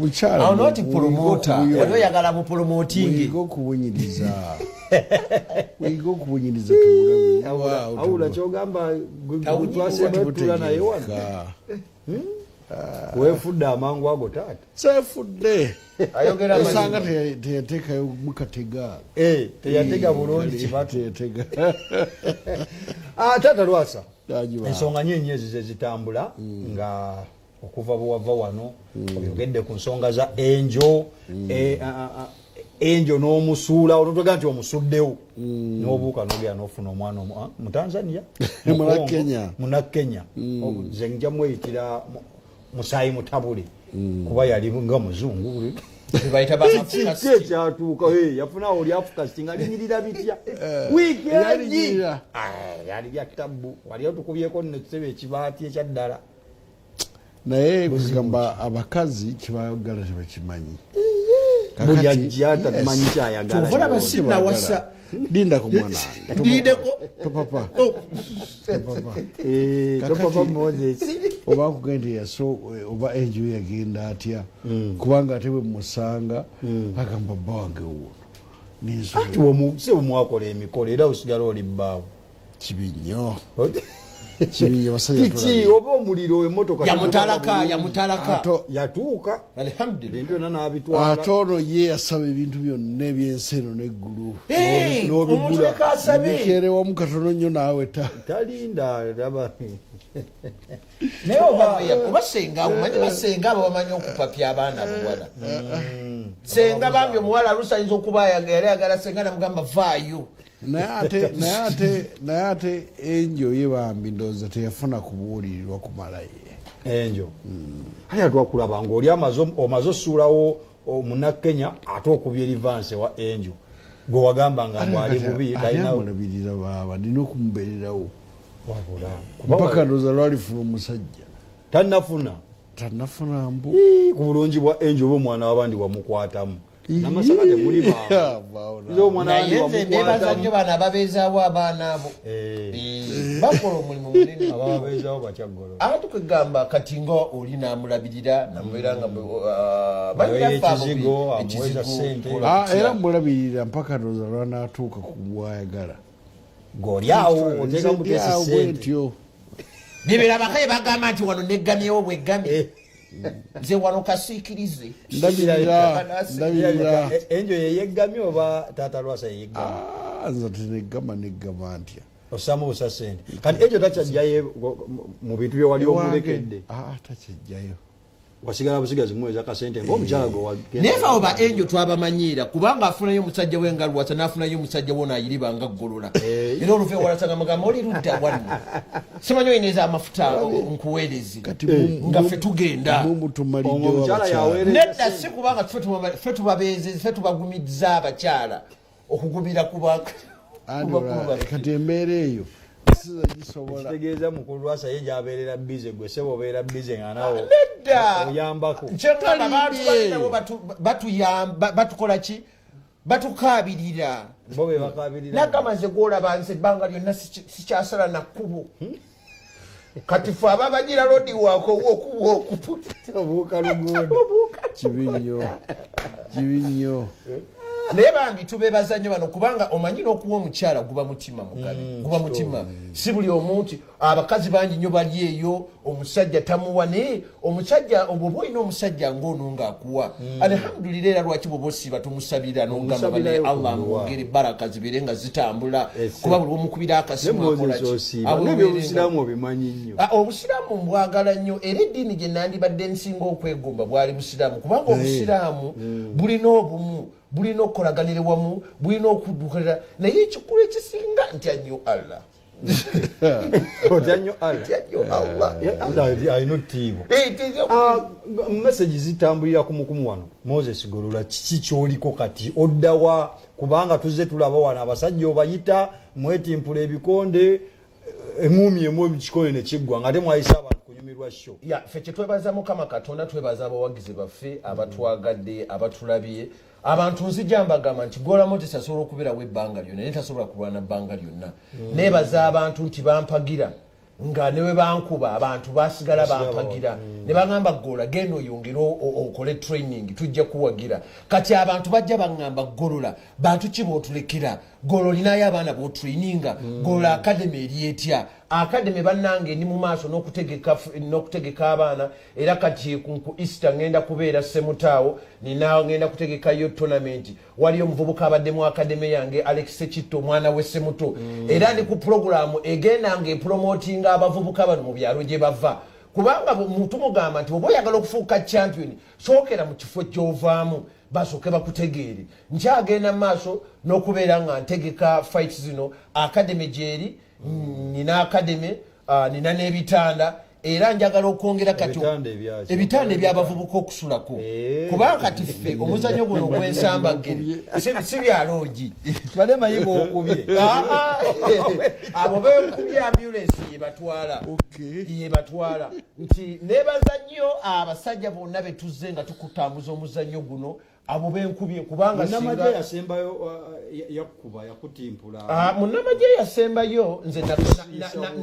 Mukyala Awo noti muyige promota okubuyo- wali oyagala bupromotingi. Muyige okubunyiriza, muyige okubunyiriza, tubulabe. Awula kyogamba twasembatula naye wano. Weefudde amangu ago, taata. Sefudde. Ayogera Osanga amazima. Teyateekayo mukatega. Eh, teyatega bulungi kibatu. Teyatega. Ah, taata Lwasa, Nagiba. ensonga nyo enyo ezo zezitambula nga okuva bwewava wano oyogedde ku nsonga za Enjo, Enjo n'omusuula olutwega nti omusuddewo n'obuuka n'ogenda n'ofuna omwana mu Tanzania, mu Muna Congo, Kenya. Muna Kenya. Nze nja mweyitira musaayi mutabule kuba yali nga muzungu. Bebayita ba Kiki Africa. ekyatuuka? Yafuna oli afukasti nga linyirira bitya wiiki egi? Yalinyirira. Ah, yali bya tabbu, wali otukubyeko nno ekitebe ekibaati ekyaddala. Naye kugamba abakazi kyebagala tebakimanyi. Buli ajja tatumanyi kyayagala. Kyova olaba sinnawasa. Lindako, mwana wange. Ndindeko. Topapa, topapa. Eh, Kakati- topapa Moses. Oba akugenda nti yaso oba enju yagenda atya, kubanga ate bwe musanga agamba, "Bba wange wuuno." Ati si bwemwakola emikolo era osigala oli bbaawo. Kibi nnyo, kibi nnyo, basajja. Kiki? Tulabye. Oba omuliro emotoka Yamutalaka, yamutalaka. Yatuuka. Alhamdulillah. Ebintu byonna n'abitwala. Ate ono ye yasaba ebintu byonna ebyensi eno n'eggulu. Eh, N'obigula. omuntu leka asabe. Bikeerewamu katono nnyo naawe ta Talinda raba. Naye oba senga, omanyi basenga abo bamanyi okupapya abaana abuwala. Senga bambi omuwala alusi ayinza okuba yali ayagala senga namugamba, "Vaayo." Naye ate Enjo ye bambi ndowooza teyafuna kubuulirirwa kumala ye. Enjo ate twakulaba ngaoli omaze osuulawo omunakenya, ate okubya erivanse wa Enjo gwe wagamba nga bwali bubi. Ate talina- amulabirira baaba, nina okumubeererawo. Wabula mpaka ndowooza lwalifuna omusajja. Tannafuna. Tannafuna mbu. Ii, ku bulungi bwa Enjo oba omwana wabandi wamukwatamu Namasaka temuli Vaawo. bangu omwana Naye wabandi nze nebaza wamukwatamu. nnyo bano ababeezaawo abaana abo. Eh. Eh, bakola omulimu munene. Abababeezawo bakyaggolo. Abantu kwegamba kati nga oli namulabirira namubeera nga Aweeyo ekizigo, amuweeza ssente. Ah, era mulabirira mpaka ndowooza lwanaatuuka ku bwayagala. G'oli awo oteekamu Nze ndi awo butesi ssente. bwentyo. Bibera bakaye bagamba nti wano neggamyewo bweggamye, nze wano kasiikirize. Ndabirira, ndabirira. Enjo yeyeggamye oba taata Lwasa yeyeggamye? Ah, nze teneggama, neggama ntya? Ossamu busa ssente. Kati ekyo takyajjayo mu bintu bye wali omulekedde? Ah, takyajjayo. Wasigala busigazi muweza kasente ngaomukyala gwe. Naye fe abo ba Enjo twabamanyiira kubanga afunayo omusajja we nga Lwasa n'afunayo omusajja wo naayiriba nga Ggolola. Era oluva ewalasa nga mugamba, "Oli ludda wanno? Simanyi oyineza amafuta nkuweereze." Kati Nga ffe tugenda. mumutumaliddewo Omukyala abakyala. yaweereza. Nedda, si kubanga ffe tubabeeze, ffe tubagumiza abakyala okugumira kuba Anti ku bakulu baffe. kati embeera eyo siza gisobola. Kitegeeza mukulu Lwasa ye gyabeerera busy, gwe sebo obeera busy nga nawe Nedda. oyambako. Kyengamba bantu Talimbye. balinawo batuyamba, batukola ki, batukaabirira. Bo be bakabirira. Nagamba nze gwolaba nze ebbanga lyonna sikyasala nakkubo. Kati fe ababagira lodi wako okuba okupu Obuuka luguudo. Kibi nnyo, kibi nnyo. Naye bambi tubebaza nnyo bano kubanga omanyi n'okuwa omukyala guba mutima mugabi, guba mutima. Si buli omuntu, abakazi bangi nnyo bali eyo omusajja tamuwa, naye omusajja bwoba olina omusajja ngaono ng'akuwa, alhamdulillah. Era lwaki bwoba osiiba tumusabira n'ogamba bane Omusabirayo Allah ku dduwa. amwongere baraka zibeere nga zitambula, Ese. kuba buli omukubira akasimu akola ki? Osiiba Aweweere nga- n'ebyobusiraamu obimanyi nnyo. Ah, obusiraamu mbwagala nnyo era eddiini gye nandibadde nsinga okwegomba bwali busiraamu kubanga obusiraamu bulina obumu, bulina okukolaganira wamu, bulina okuddukalira, naye ekikulu ekisinga ntya nnyo Allah. Otya nnyo Allah. Ntya nnyo Allah. Allah alina ottiibwa. Eh, Ah, message zitambulira ku mukumu wano. Moses Golola, kiki kyoliko kati? Oddawa? Kubanga tuzze tulaba wano abasajja obayita mwetimpula ebikonde, eŋŋumi emu ekikonde ne kiggwa nga ate mwayise abantu kunyumirwa show. Ya, ffe kyetwebaza Mukama Katonda, twebaza abawagizi baffe abatwagadde, abatulabye. Abantu nzija mbagamba nti Gola Moses asobola okubeerawo ebbanga lyonna naye tasobola kulwana bbanga lyonna. Nebaza abantu nti bampagira. Nga ne bwe bankuba, abantu basigala bampagira ne bagamba, "Golola, genda oyongere okole training, tujja kuwagira." Kati abantu bajja baŋŋamba, "Golola, bantu ki bootulekera? Golola, olinayo abaana botraininga? Golola, academy eri etya?" Academy, bannange, ndi mu maaso n'okutegeka abaana. Era kati ku Easter ngenda kubeera Semutaawo, nina ngenda kutegekayo tournament. Waliyo omuvubuka abadde mu academy yange, Alex Sekitto, omwana we Semuto. Era ndi ku puroguramu egenda nga epromotinga abavubuka bano mu byalo gye bava, kubanga tumugamba nti oba oyagala okufuuka champion, sookera mu kifo ky'ovaamu, basooke bakutegeere. Nkyagenda mu maaso n'okubeera nga ntegeka fight zino. Academy gyeri, nina academy, nina n'ebitanda, era njagala okwongera kati. Ebitanda ebyaki? Ebitanda ebyabavubuka okusulako. Kubanga kati ffe omuzannyo guno ogw'ensambaggere si byaloogi. Bale mayiga okubye. Ah, ah, abo benkubye ambulance yebatwala. Yebatwala nti nebaza nnyo abasajja bonna betuzze nga tukutambuza omuzannyo guno, abo benkubye, kubanga Munnamagye singa yasembayo yakkuba, yakutimpula? Ah, munnamagye yasembayo nze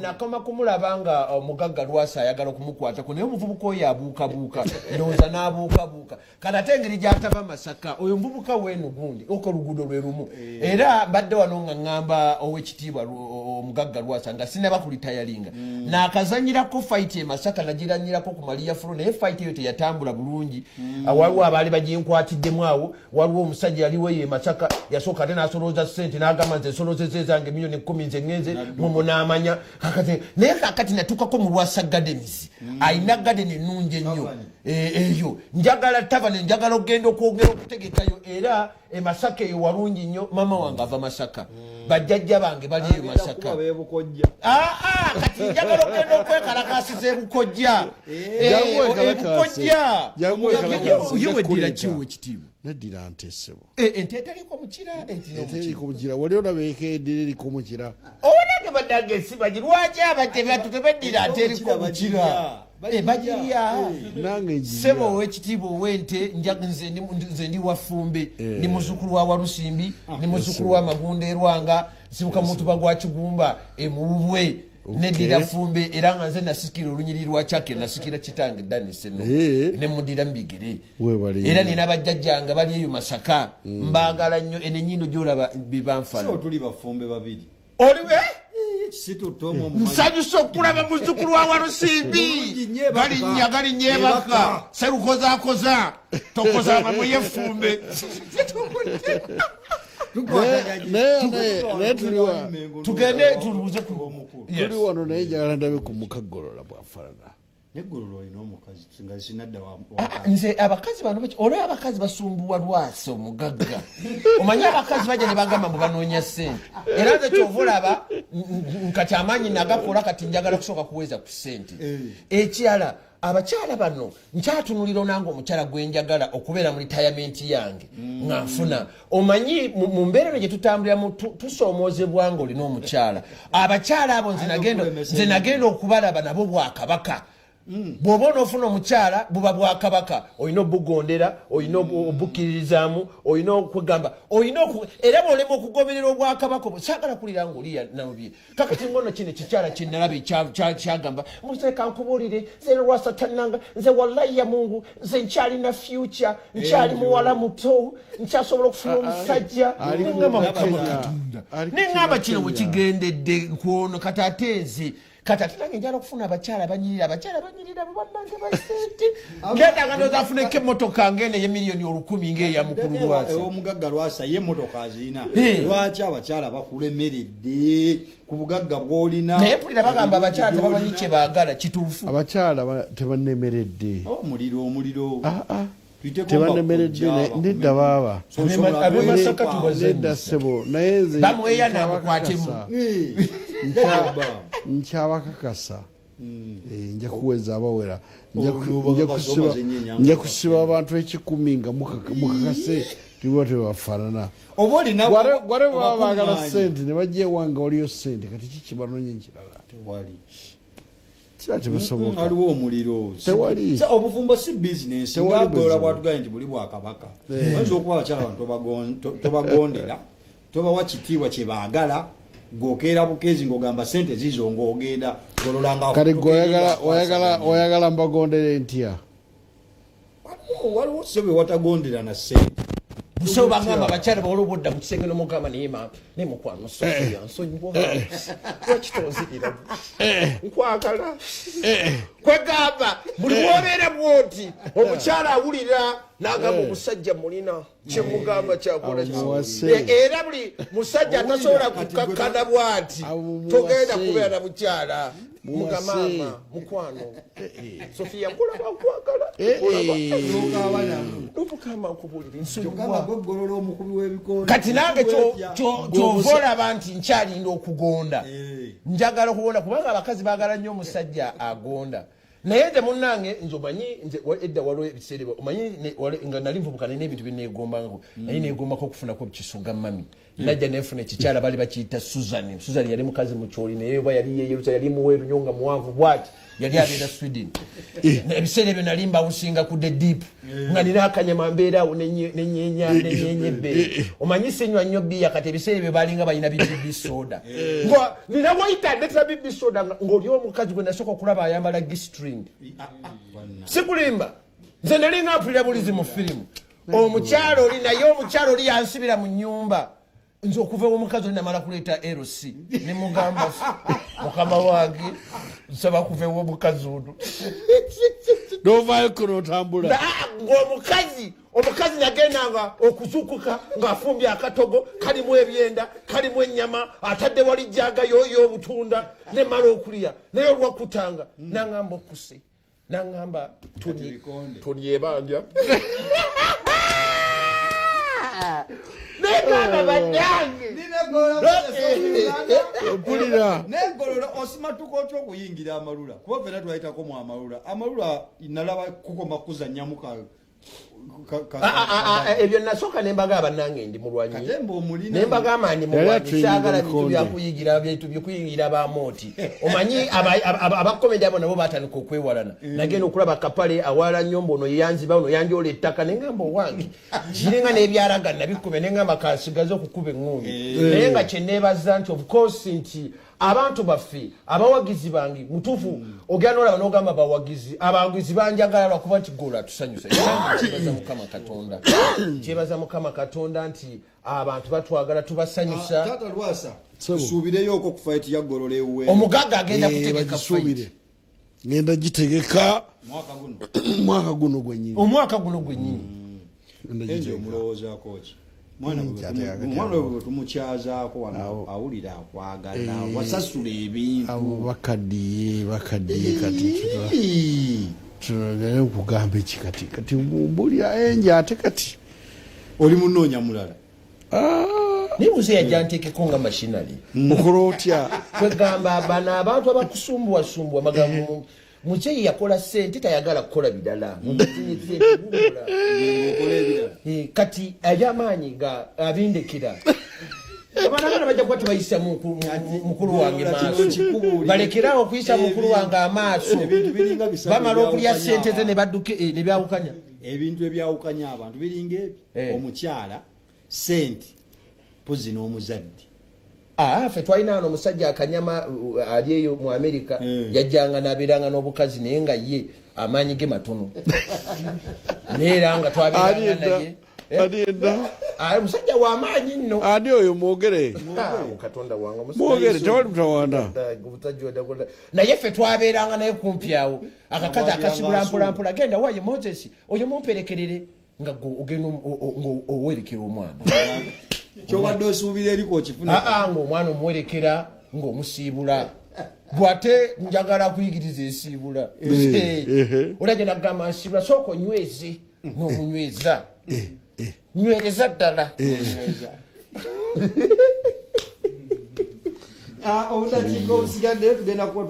nakoma kumulaba nga omugagga Lwasa ayagala okumukwatako, naye omuvubuka oyo abuukabuuka, ndowooza n'abuukabuuka. Kati ate engeri gyatava Masaka, oyo omuvubuka weenu gundi oka oluguudo lwe lumu. Era mbadde wano nga ŋŋamba owekitiibwa omugagga Lwasa nga sinaba kulitayalinga, nakazanyirako fight e Masaka, nagiranyirako ku Maria Flo, naye fight eyo teyatambula bulungi. Waliwo abaali baginkwatiddemu awo. Waliwo omusajja yaliwo eyo e Masaka, yasooka ate n'asolooza ssente, n'agamba, "Nze nsolozeza ezange 10 miliyoni, nze ŋŋenze mwemunaamanya." Kakati naye kakati natuukako mu Lwasa Gardens, alina garden ennungi ennyo. Tavani. Eyo njagala tavane, njagala okugenda okwongera okutegekayo. Era e Masaka eyo walungi nnyo. Mama wange ava Masaka, bajjajja bange bali eyo Masaka. Kuba bebukojja. Ah, ah, kati njagala okugenda okwekalakasiza ebukojja. Jangu wekalakase. Ebukojja. Jangu wekalakase. Ye weddira Kuleeta. kiwo ekitiibwa? Neddira nte, ssebo. Ente etaliko mukira, ente Ente n'omukira. eriko mukira, wali olaba eddira eriko mukira? Owanange bannange, esimanyi lwaki abate tebeddira nte eriko Omukira. mukira. Bagirya. Nange njirya. Ssebo owekitiibwa ow'ente, nze ndi wafumbe, ndi muzzukulu wa Walusimbi, ndi muzzukulu wa Magunda Erwanga, nsibuka mutuba gwa Kigumba emuwubwe. Neddira Fumbe, era nga nze nasikira olunyiriri lwa Kyake, nasikira kitange Daniseno nemudira mubigere. Weebale Era nnyo. nina bajjajjange bali eyo Masaka, mbaagala nnyo. Eno enyindo gyolaba bibanfana. So tuli bafumbe babiri. Oliwe. Kisitutte omu omumanyi. Nsanyusa okulaba muzzukulu wa Walusimbi. Bulungi nnyo ebaka. Galinnya galinnya ebaka. Ebaka. Serukozakoza tokoza amamu yefumbe. Naye Tugende tulubuze ku Omukulu. Yes. Tuli wano, naye njagala ndabe ku mukaggolola bwafaanana. Neggolola olina omukazi nga sinadda. Ah, nze abakazi bano olwo abakazi basumbuwa Lwasa omugagga. Omanyi abakazi bajja ne bagamba mbu banoonya ssente, era nze kyova olaba kati amaanyi nagakola, kati njagala kusooka kuweza ku ssente. Ekirala, abakyala bano nkyatunulira onanga omukyala gwenjagala okubeera mu retirement yange nga nfuna. Omanyi mu mbeera eno gye tutambuliramu, tusoomoozebwa nga olina omukyala. Abakyala abo nze Ayinza okulemesa. Nze nagenda okubalaba nabo bwakabaka. Bw'oba onoofuna omukyala, buba bwakabaka, olina obugondera, olina obukkiririzaamu, olina okugamba, olina era bw'olema okugoberera obwakabaka obwo, saagala kulira ngaoli nalubye. Kakati ngono kino ekikyala kyenalaba kyagamba, "Muzeeka nkubuulire, nze Lwasa tannanga, nze wallahi ya Mungu, nze nkyalina future, nkyali muwala muto, nkyasobola okufuna omusajja." Ali ku Neŋŋamba, Mukama Kenya. Katonda. Ali ku Neŋŋamba Kenya. kino bwe kigendedde kwono. Kati ate nze kati ate nange njala okufuna abakyala banyirira, abakyala banyirira bannange basente. Ngenda nga ndowooza afuneko emmotoka ngene ey'emiliyoni 1000 ng'eya mukulu Lwasa. Omugagga Lwasa ye emotoka azirina. Eh. Lwaki abakyala bakulemeredde ku bugagga bw'olina? Naye mpulira bagamba abakyala tebamanyi kye baagala. Kituufu? Abakyala tebannemeredde. Omuliro, omuliro. Ah, ah. Tuyiteko. Tebannemeredde. Bakojja, Nedda baaba. So, osobola Ab'e Masaka kwepa. tubaze. Nedda ssebo, naye nze Bamweya n'amukwatemu. nkyabakakasa. Eh, Nkyabakakasa. Nja kuweza abawera. Oluuba kakasa omaze nnyo ennyanga. Nja kusiba abantu 1000 nga mukakase tiba tebafaanana. Oba olina Gwale baba baagala obakuŋŋaanya. sente ne bajja ewange, waliyo sente. Kati kikibanonye ekirala? Tewali. Kira tebisoboka. Waliwo omuliro. Tewali. Obufumbo si bizinesi. Tewali Ngagola buzibu. bwatugambye nti buli bwakabaka. Oyinza okuba abakyala bano tobagondera, tobawa kitiibwa kyebaagala. Gwokeera bukeezi ng'ogamba sente zizo ng'ogenda Golola nga Kati gwe oyagala mbagondere ntya? Waliwo ssebo watagondera na sente. Busewo bagamba abakyala bawala obudda mu kisenge nomugamba naye ma naye mukwano Sofia nsonyiwa, lwaki tonzirira, nkwagala. Kwegamba buli bwobeera bwoti omukyala awulira n'agamba omusajja mulina kyemugamba kyakola ki. Amuwase. Era buli musajja atasobola kukakkana bwati Amuwase. togenda kubeera na mukyala. Muwase. Muga maama mukwano Sofia nkulaba nkwagala. N'okaaba namu. Nomukama nkubulira Kyokka nga nsonyiwa. gwe Golola omukubi w'ebikonde. Kati nange kyova olaba nti nkyalinda okugonda. Njagala okugonda kubanga abakazi baagala nnyo omusajja agonda. Naye nze munnange nze omanyi nze edda waliwo ebiseera omanyi nga nali nvubuka nalina ebintu byeneegombangako, naye neegombako okufunako kisuga mami. Najja nenfuna ekikyala bali bakiyita Susan. Susan yali mukazi mukyoli, naye oba yali yeyerusa, yali muweeru nnyo nga muwanvu bwati, yali abeera Sweden. Ebiseera ebyo nali mbawusinga ku the deep, nga nina akanyama mbeera awo nenyenya nenyenya ebbeere. Omanyi sinywa nnyo bbiya, kati ebiseera ebyo balinga balina bibibi soda, nga nina waita ndetera bibi soda, ng'oli omukazi gwe nasooka okulaba ayambala G-string. Sikulimba, nze nalinga mpulira bulizi mu firimu omukyalo oli, naye omukyalo oli yansibira mu nyumba. Nze okuva omukazi oli namala kuleeta LC nemugamba, mukama wange nsaba kuva ew'omukazi ono. Novaayo kuno otambula. Ng'omukazi omukazi nagendanga okuzukuka ng'afumbye akatogo kalimu ebyenda, kalimu ennyama, atadde wali jaaga yoyo obutunda, nemala okulya naye olwakutanga naŋamba okuse naŋamba tulyebanja negamba bannange. Mpulira. Negolola osimatuka otya okuyingira amalula? Kuba fena twayitako mu amalula. Amalula nalaba kukoma kuzannyamu Ah, ah, ah, ebyo nasooka nembaga bannange ndi mulwanyi. Katemba omulina. Nembagamba ndi Yali mulwanyi, atuyingira saagala bintu ebikonde. byakuyingira bintu byokuyingira bamooti. Omanyi abakomedi abo nabo batandika okwewalana. Nagenda okulaba kapale awala nnyo mbu ono yanziba, ono yanjoola ettaka, nengamba owange kiringa n'ebyalaga nabikube, nengamba kansigaze okukuba eŋŋumbi. Naye nga kyeneebaza nti of course nti abantu baffe abawagizi bange mutuufu, ogenda nolaba nogamba abawagizi abawagizi banjagala lwakuba nti gola tusanyusa. Era kyebaza Mukama Katonda, kyebaza Mukama Katonda nti abantu batwagala, tubasanyusa. Taata Lwasa, Sebo. tusuubireyo okwo ku fight ya Golola ewuwe? Omugagga agenda kutegeka Bagisuubire. fight. Ngenda gitegeka. Mwaka guno? Mwaka guno gwenyini. Omwaka guno gwenyini. Ngenda Enje gitegeka. omulowoozaako ki mwana? Ate Omwana bwe tumukyazaako wano awulira akwagala, wasasula ebintu. Abo bakaddiye, bakaddiye kati. Tunagere nkugamba eki kati kati mbulira enje ate kati. Oli munoonya mulala. Naye muze yajja nteekeko nga machinery. Okola otya? Kwegamba bano abantu abakusumbuwasumbuwa magambo, muzeeyi yakola sente tayagala kukola birala. Mufunye sente, wumula. Okola ebirala. Kati ebyamaanyi nga abindekera abaana, abaana bajja kuba tebayisa mukulu wange Kino maaso. nkikubuulire. Balekerawo okuyisa mukulu wange amaaso. Ebintu biringa bisatu Bamala okulya ebyawukanya sente ze abantu. ne badduka ne byawukanya. Ebintu ebyawukanya abantu biringa ebi: omukyala, sente, mpozi n'omuzadde. Ah, ffe twalina wano omusajja akanyama ali eyo mu Amerika. Yajjanga nabeeranga n'obukazi, naye nga ye amaanyi ge matono, naye era nga Ani twabeeranga edda? naye. Eh? Ani edda? Ah, omusajja w'amaanyi nno. Ani oyo? Mwogere. Ah, Katonda wange, omusajja- Mwogere, tewali mutawaana. Omusajja naye ffe twabeeranga naye kumpi awo, akakazi akasigula mpolampola, genda waye Moses oyo mumperekerere, nga gwe ogenda nga owerekera omwana. Kyobadde osuubira eriko okifuna. Aa, ngaomwana omuwerekera ng'omusiibula, bwate njagala kuyigiriza ensiibula. Olagenda kugamba nsiibula, sooka onyweze, n'omunyweza, nywereza ddala. Ah, obudakiika obusigadde tugenda kuba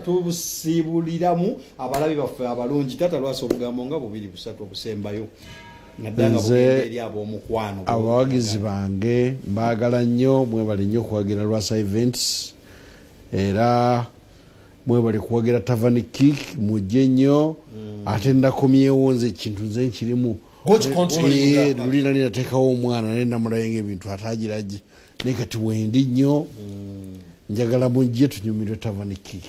tubusiibuliramu abalabi baffe abalungi. Taata Lwasa, obugambo nga bubiri busatu obusembayo, naddala nga Nze- bugenda eri ab'omukwano. Abawagizi bange mbaagala nnyo, mwebale nnyo okuwagira Lwasa Events, era mwebale kuwagira Tavani Kick. Mujje nnyo, ate ndakomyewo nze ekintu nze nkirimu. Gwokicontrollinga. Luli nali nateekawo omwana naye namulayo ngaebintu ate agiragi Naye kati wendi nnyo, njagala mujje tunyumirwe Tavern Kick.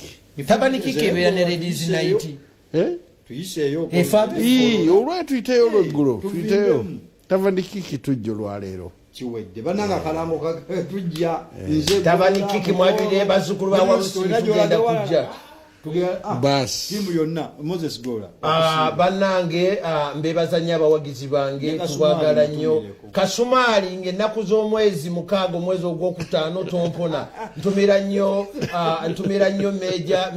Tavern Kick ebeera ne ladies night. Eh? Tuyiseeyo. Efa- Ii, olwa tuyiteyo olweggulo, tuyiteyo. Tuvimbemu. Tavern Kick tujja olwaleero. Kiwedde bannange, akalango tujja nze. Tavern Kick mwajulire bazzukulu ba Walusimbi, tugenda kujja. Basi. Tiimu yonna, Moses Gola. Ah, bannange, mbebaza nnyo abawagizi bange. Ne Kasumaali. Tubagala nnyo. Mutumireko. Kasumaali ng'ennaku z'omwezi 6 omwezi ogwokutaano tompona. Ntumira nnyo, ntumira nnyo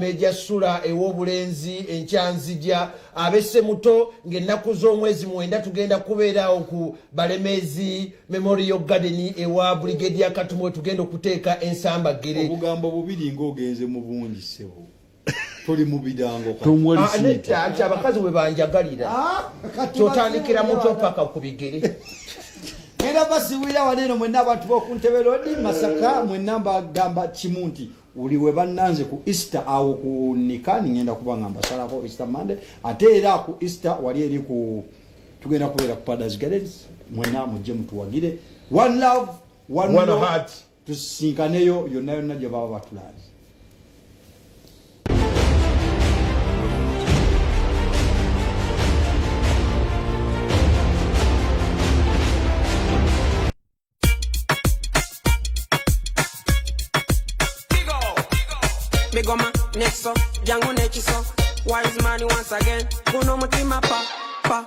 meja Sula ew'obulenzi enkyanzija ab'essemuto ng'ennaku z'omwezi 9 tugenda kubeerawo ku Balemezi Memorial Garden ewa Brigadier Katumwe, tugenda okuteeka ensambaggere. Obugambo bubiri ng'ogenze mu bungi, ssebo, toli mu birango kati. Tomuwa Ah, risiiti. nedda, nti abakazi bwe banjagalira Kati kyotandikira muto basiibula. paka ku bigere. Ngenda basiibulira wano eno mwenna abantu b'oku Ntebe Road, Masaka, mwenna mbagamba kimu nti uli we bannanze ku Easter awo ku Nikani, ngenda kuba nga mbasalako Easter Monday, ate era ku Easter wali eri ku tugenda kubeera ku Paradise Gardens. Mwenna mujje mutuwagire. One love, one, One love. heart. Tusisinkaneyo yonna yonna gye baba batulaze. Bigoma, Nexo, Jangu Nechiso, wise man once again. Kuno mutima pa, pa.